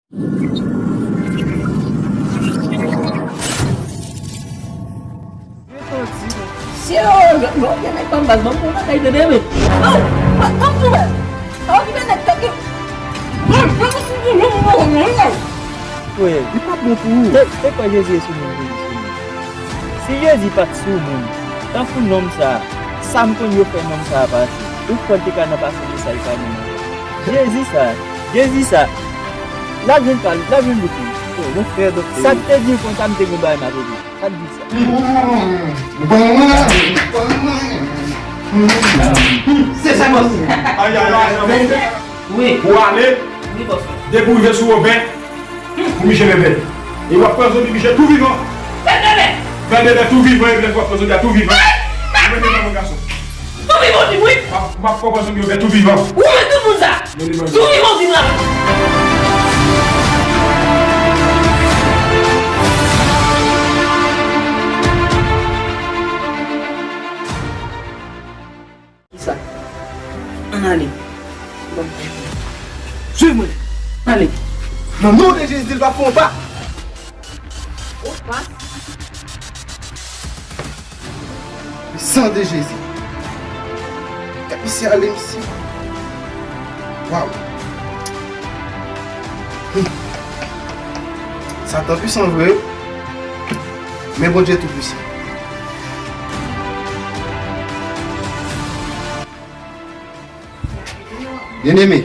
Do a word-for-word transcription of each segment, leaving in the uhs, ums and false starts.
Sye, yo, yo, yo, gen nèg ban m baz, ban m pran bagay tande, men. Oh, ban m tou baz. Sa okipe nèg tande. Frè, li pa bon pou ou. Se, se kwè Jezi e sou moun, Jezi sou moun. Si Jezi pa t sou moun, tankou nonm sa a, sa m konn yo fè nonm sa a pase, ou kwè l te ka nan pase mesaj pa moun ankò? Jezi sa, Jezi sa, l ap jwenn pa l, l ap jwenn bout li. Sa k te di l konsa, m te gen bagay m ap regle. Sa k di sa? Se sa, bòs. Ay, ay, ay, ay. Wi. Pou ale, wi, bòs. Depi w rive sou Wobè, pou Miche Bèbè. E w ap pran zodi Miche tou vivan. Fè Bèbè! Fè Bèbè tou vivan, epi w ap pran zodi a tou vivan. Mwen menm, mwen gason. Tou vivan, di wi. M ap, m ap pran zodi Bèbè tou vivan. Ou menm tout moun sa. Tou vivan, di la. Kisa? Ann ale. Bon. Suiv mwen. Ale. Nan non de Jezi, l va fè yon pa. Yon pa? Le sang de Jésus. Gad misye ale, misye. Waw. Hmm. Satan pwisan vre. Men Bondye tou pwisan. Byeneme.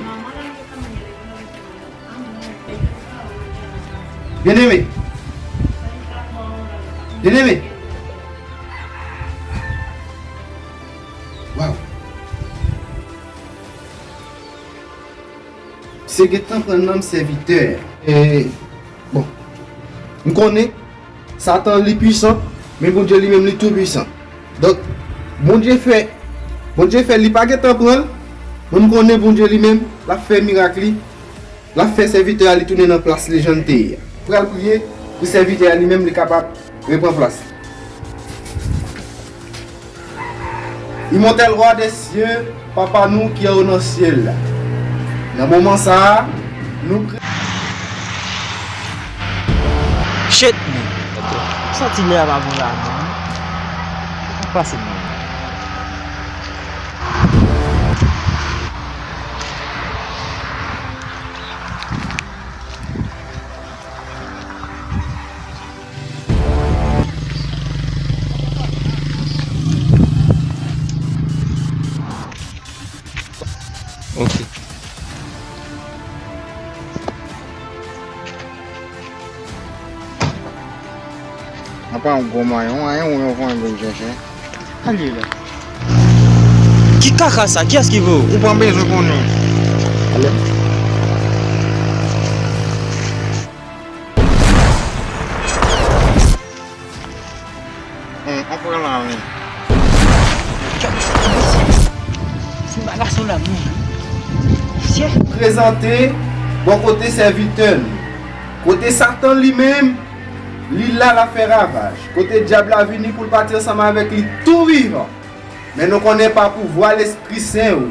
Byeneme. Byeneme. Waw. Se gentan pran nanm sèvitè. E, bon. M konnen Satan li pwisan, men Bondye li menm li tou pwisan. Donk, Bondye fè, Bondye fè li pa gentan pran l, men m konnen Bondye li menm, l ap fè mirak li, l ap fè sèvitè a li tounen nan plas li jan l te ye a. Pral priye pou sèvitè a li menm li kapab repran plas li. Imòtèl Wa dè syè, Papa nou ki anwo nan syèl la. Nan moman sa a, nou kri. Shit, man. M santi lè a pa bon la, man. Sa k pase, man? Ok. Apa yon gwo mayon, mayon ou yon vann vin chèche. Al ye la. Ki kaka sa? Kiyès ki voye w? Ou pa bezwen konnen. Hum, on pran la, wi. Se pa gason la, non. Sye. Prezante bò kote sèvitè nou. Kote Satan li menm, li la, l ap fè ravaj. Kote dyab la vini pou l pati ansanm avèk li tou vivan. Men nou konnen pa pouvwa Lespri Sen ou,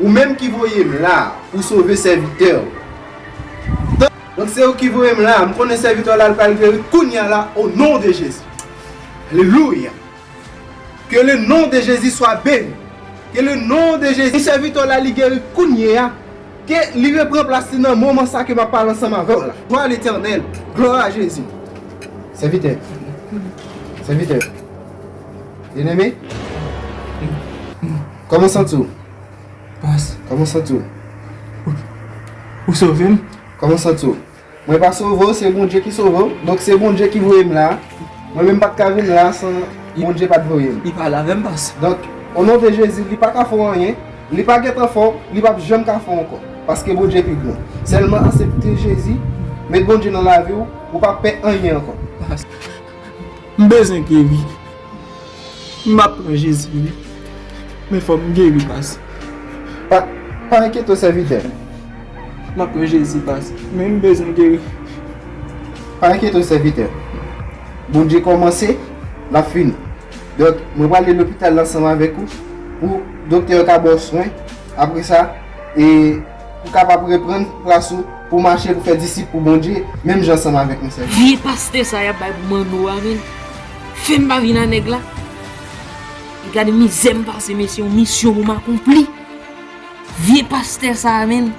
ou menm ki voye m la pou sove sèvitè ou. Donk, se ou ki voye m la, m konnen sèvitè w la, l pral geri kounye a la, o non de Jezi. Alelouya. Que le nom de Jésus soit béni. Que le nom de Jésus, sèvitè w la, li geri kounye a. Ke li repran plas li nan moman sa ke m ap pale ansanm avè w la. Glwa a Letènèl. Glwa a Jezi. Sèvitè. Sèvitè. Byeneme. Kòman w santi w? Pas. Kòman w santi w? Ou, ou sove m? Kòman w santi w? Mwen pa sove w, se Bondye ki sove w. Donk se Bondye ki voye m la. Mwen menm m pa t ka vin la san Bondye pa t voye m. Li pale avè m, pas. Donk, o non de Jezi, li pa ka fè w anyen. Li pa gentan fè w, li p ap janm ka fè w ankò. Paske Bondye pi gran. Sèlman aksepte Jezi, met Bondye nan lavi w, ou p ap pè anyen ankò. Pas. M bezwen geri. M ap pran Jezi, wi. Men fò m geri, pas. Pa, pa enkyete w, sèvitè. M ap pran Jezi, pas. Men m bezwen geri. Pa enkyete w, sèvitè. Bondye kòmanse, l ap fini. Donk, mwen prale lopital la ansanm avèk ou, pou doktè yo ka ba w swen. Apre sa, e, Pou kapab reprann plas ou, pou mache, pou fè disip pou Bondye, menm jan ansanm avèk nou, sèvitè. Vye pastè sa y ap bay pou Manno a, menm. Fè m pa vin a nèg la. E gade mizè m pase, mesye, yon misyon pou m akonpli. Vye pastè sa a, menm.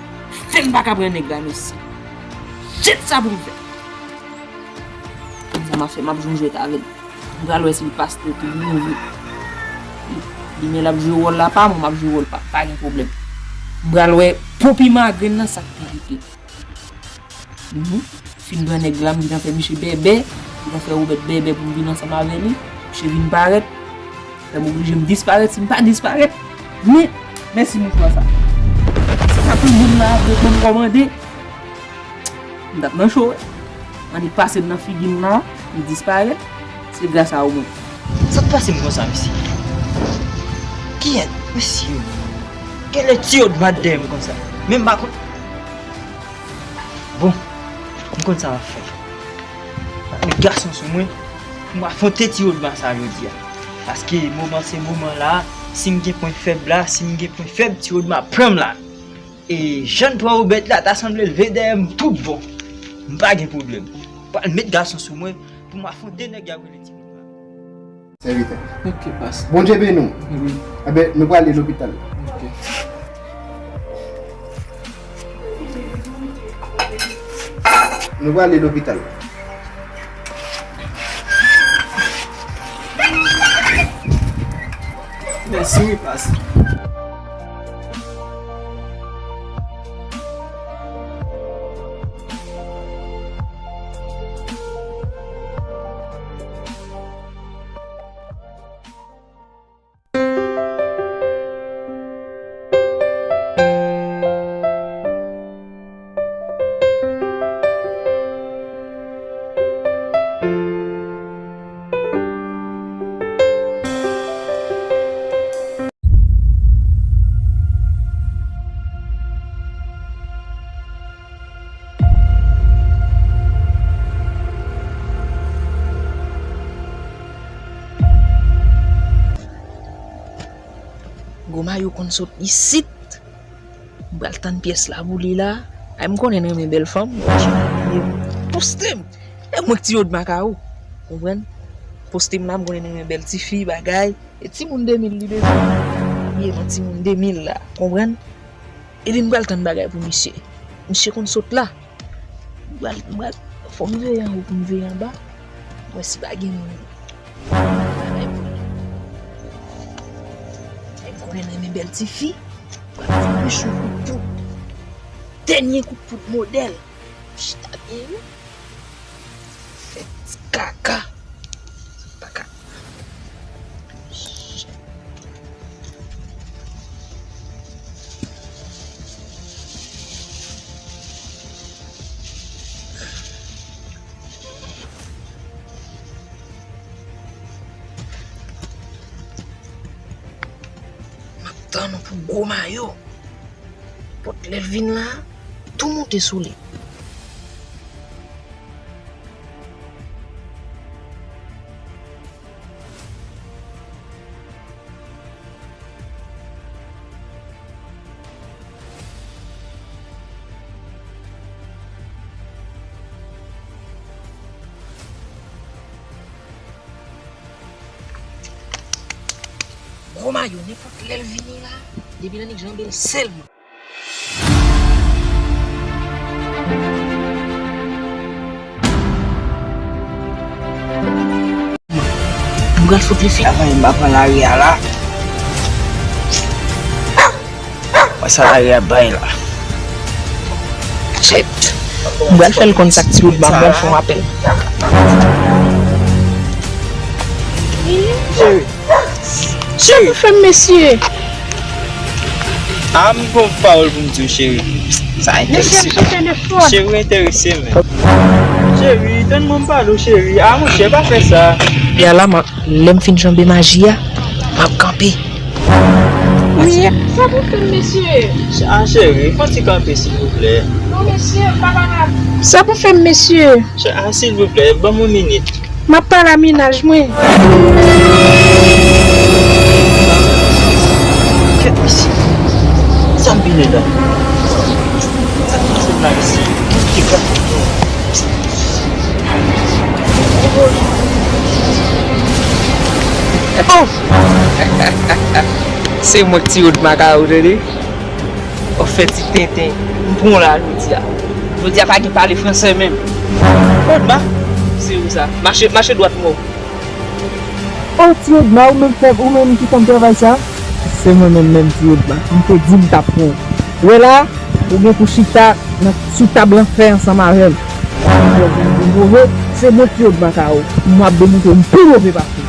Fè m pa ka pran nèg la, mesye. Shit, sa pou m fè. Konsa m ap fè, m ap jwe yon jwèt avè l. M pral wè si l pastè tou li menm. Li, li men l ap jwe wòl la pa mwen, m ap jwe wòl pa, pa gen pwoblèm. M pral wè Popi Magrenn nan sa k merite. Mhm. Fin pran nèg la, m gentan fè misye bèbè, m gentan fè Wobèt bèbè pou m vin ansanm avè li. Misye vin parèt. Fè m oblije m disparèt, si m pa disparèt. Men, mèsi mouvman sa. Si sa pou moun la ap ret ban m kòmande, m t ap nan cho, wi. Annik pase m nan figi m la, m disparèt. Se gras a ou mwen. Sa k pase m konsa, mesye? Kiyès, mesye? Genlè ti Odma t dèyè m konsa. Men m pa konn. Bon, m konn sa m ap fè. M ap met gason sou mwen pou m afwonte ti Odma sa jodi a. Paske moman se moman la, si m gen pwen fèb la, si m gen pwen fèb, ti Odma pran m la. E jan pran Wobèt la, ta sanble l vle dèyè m tout bon. M pa gen pwoblèm. Pral met gason sou mwen pou m afwonte nèg y ap rele ti Odma. Sèvitè. Ok, pastè. Bondye beni w. Wi. Enben, nou prale lopital. Ok. Nou prale lopital. Mèsi, wi, pastè. Gwo mayo konn sot isit. M pral tann pyès la pou li la. Ay, m konnen n renmen bèl fanm. Poste m. E mwen k ti Odma ka ou. Konprann? Poste m la, m konnen n renmen bèl tifi, bagay. E timoun de mil li bezwen. Ye nan timoun de mil la. Konprann? Epi m pral tann bagay pou misye. Misye konn sot la. M pral, m pral, fò m veye anwo pou m veye anba. Mwen si pa gen moun. Bagay pou li. Ay, m konnen n renmen bèl tifi. Pral fè mèch yon kout poud. Dènye kout poud modèl. Chita byen, wi. Fè ti kaka. Sa pa ka. M ap tann ou pou gwo mayo. Nenpòt lè l vin la, tou moute sou li. Gwo mayo, nenpòt lè l vini la, depi l annik janbe l sèlman. M pral fout li fè. Travay m pa pran lari a la. Wè sa lari a bay la. Shit. M pral fè l konn sa k ti wout ba m, m pral fè yon apèl. Cheri. Cheri. Sa pou fè m, mesye? A, m gon pawòl pou m di w, cheri. Sa enterese m. Cheri, ou enterese m. Cheri, tann mwen m pale w, cheri. A, monchè, pa fè sa. Yala, m ap Lè m fin janbe maji a, m ap kanpe. Wi, sa pou fè m, mesye? A, cheri, fè yon ti kanpe, silvouplè. Non, mesye, m pa kapab. Sa pou fè m, mesye? Che-, a, silvouplè, ban m yon minit. M ap pale a mennaj mwen. Kèt, mesye. Sa m vin la? Oh! Se mwen k ti Odma Karo, tande. W ap fè ti tenten. M pran w la jodi a. Jodi a pa gen pale fransè menm. Odma, se ou sa. Mache, mache dwat mò. Oh, ti Odma, ou menm fè, ou menm ki fè m travay sa? Se mwen menm menm, ti Odma. M te di m t ap pran w. Wè la, ou gen pou chita nan, sou tab lanfè ansanm avè m. Ou move, se mwen ki Odma Karo. M ap demontre w m pi move pase.